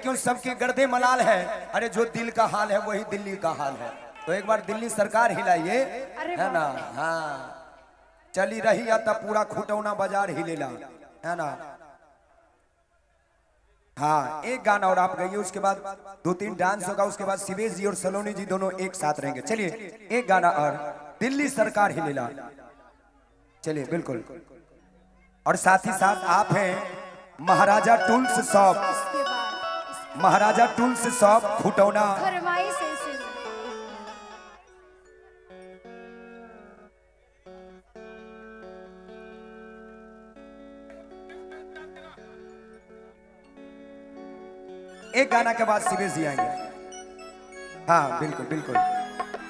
क्यों सबके गर्दे मलाल है। अरे जो दिल का हाल है वही दिल्ली का हाल है। तो एक बार दिल्ली सरकार हिलाइए, है ना। हाँ चली रही आता पूरा खुटौना बाजार हिलेला, है ना। हाँ एक गाना और आप गाइए, उसके बाद 2-3 डांस होगा, उसके बाद शिवेश जी और सलोनी जी दोनों एक साथ रहेंगे। चलिए एक गाना और, दिल्ली सरकार हिलेला। चलिए बिल्कुल। और साथ ही साथ आप हैं Maharaja tools shop, Maharaja tools shop Khutauna. एक गाना के बाद शिवेश जी आएंगे। हाँ बिल्कुल बिल्कुल,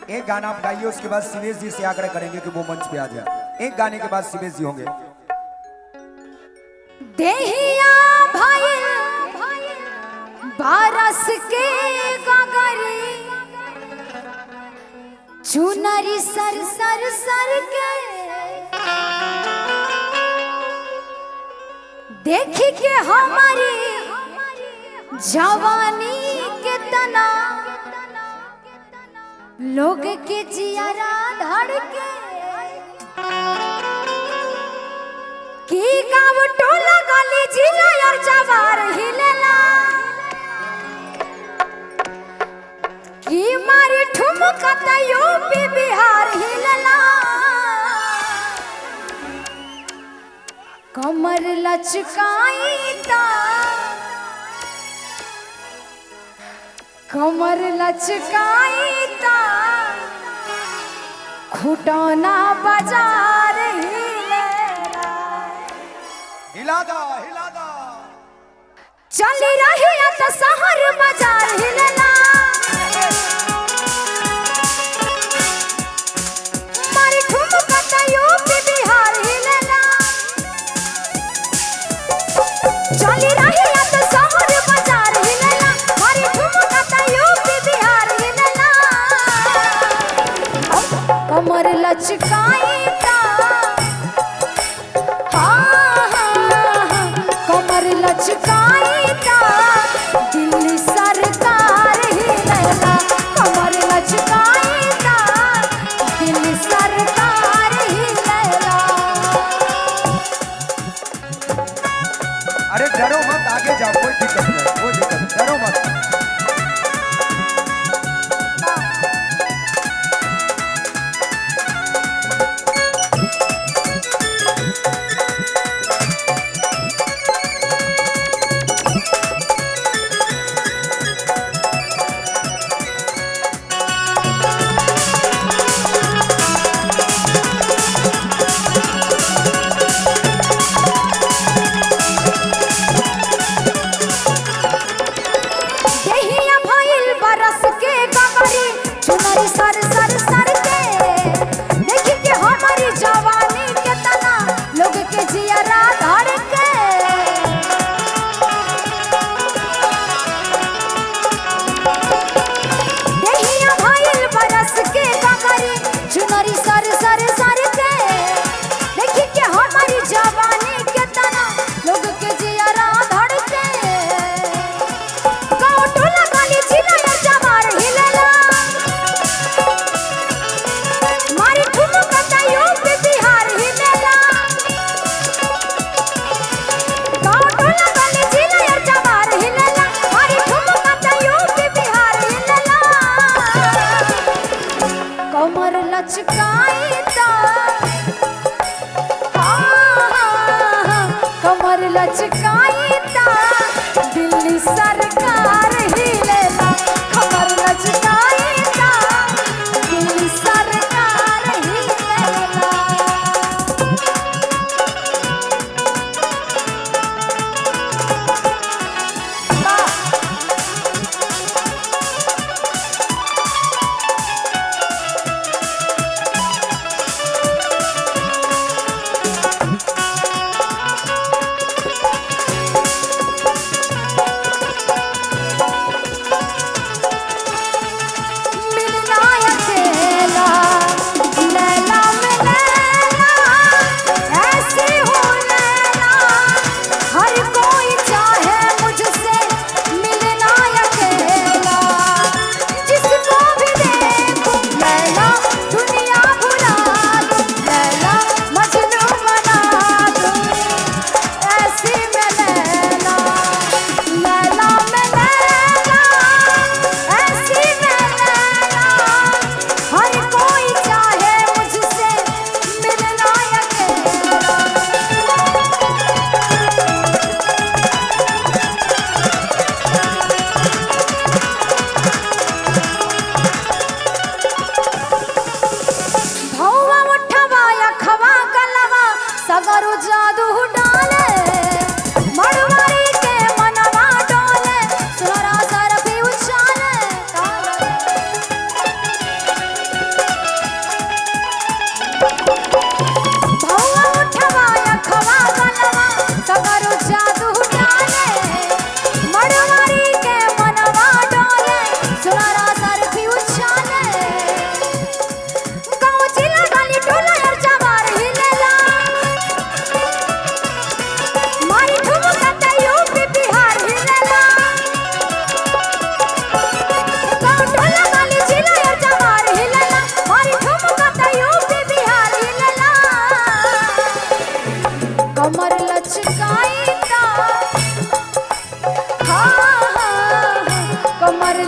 एक गाना आप गाइए, उसके बाद शिवेश जी से आग्रह करेंगे कि वो मंच पे आ जाए। एक गाने के बाद शिवेश जी होंगे। देहिया भाई बारस के गगरी चुनरी सर सर सर के देख के हमारी जवानी के तना लोग के जियारा धड़ के की गाँव टोला गली जिला और जवार हिलेला की मारी ठुमका त यूपी बिहार हिलेला कमर लचकाई ता कमर लचकाई ता खुटौना बाजार हिलेला। हिला दा हिला दा चली रही तो शहर बाजार हिलेला मारी ठुमका त यूपी बिहार हिलेला चली रही तो शहर बाजार हिलेला मारी ठुमका त यूपी बिहार हिलेला कमर लचकाई ता लचकाई ता।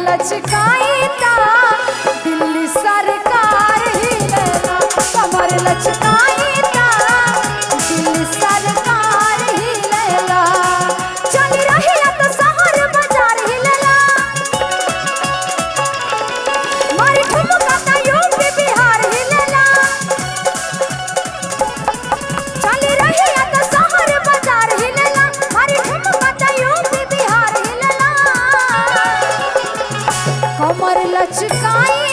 लचकाई ता दिल्ली सरकार हिलेला। कमर लचकाई ता दिल्ली सरकार हिलेला। चल रही तो शहर बाजार हिलेला। मारी ठुमका ता यूपी बिहार हिलेला। चल रही तो शहर बाजार हिलेला। मारी ठुमका ता यूपी बिहार हिलेला। कमर लचकाई